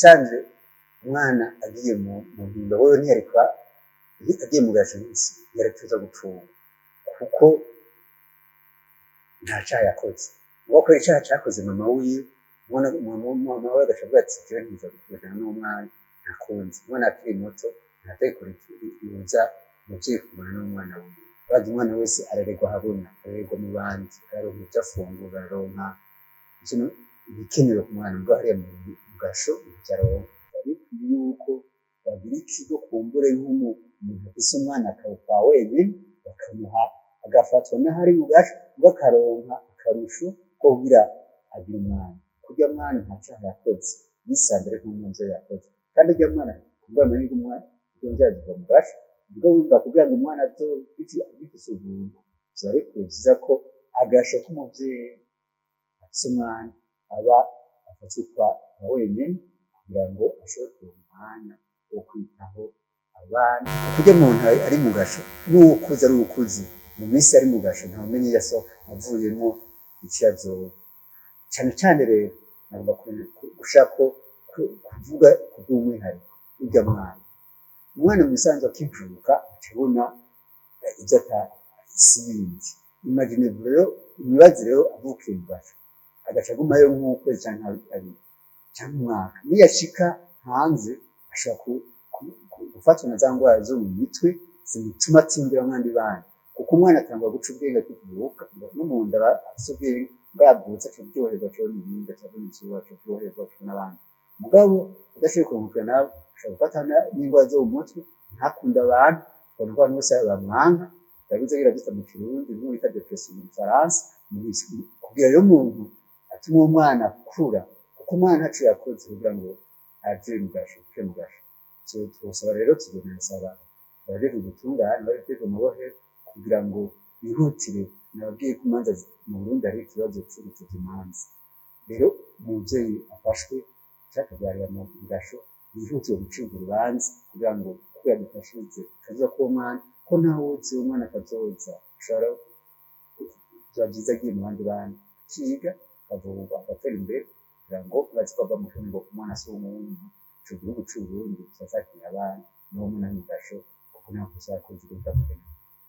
Sanze umwana agiye mu mpimba, wewe ntiyareka agiye mu gasho, ntiyareka gupfunga kuko nta caha yakoze. Uwo akora icaha cakoze mama wiwe, mama we agaca avuga ati: "Jewe ntiza kujana n'umwana ntakunze." Umwana akiri muto, nta tegeko ribuza umuvyeyi kugumana n'umwana wiwe. Urazi, umwana wese ararerwa ahabona, ararerwa mu bandi, araronka ivyo afungura, araronka ibikenewe ku mwana. Mugabo hariya mu gasho ntavyo aronka. Biba bikwiye yuko bagira ikigo, kumbure nk'umuntu afise umwana akaba wenyene, bakamuha agafatwa n'aho ari mu gasho, muga akaronka akarusho ko kugira agire umwana. Kurya mwana nta caha yakoze, yisanze ari kumwe n'umuvyeyi yakoze. Kandi urya mwana kugira amenye ko umwana umuvyeyi aziva mu gasho, ubwo wumva kugira ngo umwana azobe agifise ubuntu, vyoba bikwiye vyiza ko agasho k'umuvyeyi afise umwana aba afatwa nka wenyene, kugira ngo ashobore kuronka umwanya wo kwitaho abana. Kurya umuntu ari mu gasho n'uwukuze ari uwukuze, mu minsi ari mu gasho ntawumenya iyo asohoka avuyemwo ico azoba. Cane cane rero nagomba gushirako kuvuga kubw'umwihariko urya mwana. Umwana mu bisanzwe akivuka aca abona ivyo ata isi yindi. Imagine rero, mwibaze rero avukiye mu gasho, agaca agumayo nk'ukwezi canke abiri canke umwaka, niyashika hanze ashobora gufatwa na za ngwara zo mu mitwe zimutuma atiyumvira nk'abandi bana, kuko umwana atangura guca ubwenge akivuka. No mu nda aba afise ubwenge, mugabo avutse aca aryoherwa, aca abona ibindi, aca abona izuba, aca aryoherwa, aca abona abandi. Mugabo udashoboye kuruhukira nawe ashobora gufatwa n'ingwara zo mu mutwe, ntakunde abantu, ukabona ko abantu bose bamwanka. Ndabizi bita mu Kirundi bimwe bita dépression mu Gifaransa. Kugira rero umuntu atuma uwo mwana akura, kuko umwana ntaco yakoze kugira ngo aje mu gasho, aje mu gasho. Twosaba rero, tuzonasaba abajejwe ubutungane, abajejwe amabohero, kugira ngo bihutire. Nababwiye ko imanza mu Burundi hari ikibazo co gutevya imanza. Rero umuvyeyi afashwe canke akavyarira mu gasho, yihutire gucibwa urubanza kugira ngo kubera dufashirize kazoza k'uwo mwana, ko ntawuzi umwana kazoza. Ashobora, vyoba vyiza agiye mu bandi bana, akiga, akavurwa, agatera imbere, kugira ngo bazi ko bava mu ngo umwana si uw'umuntu. Ico gihugu c'Uburundi kirazakira abana n'uwo mwana ari mu gasho, kuko nta kosa yakoze kugira ngo.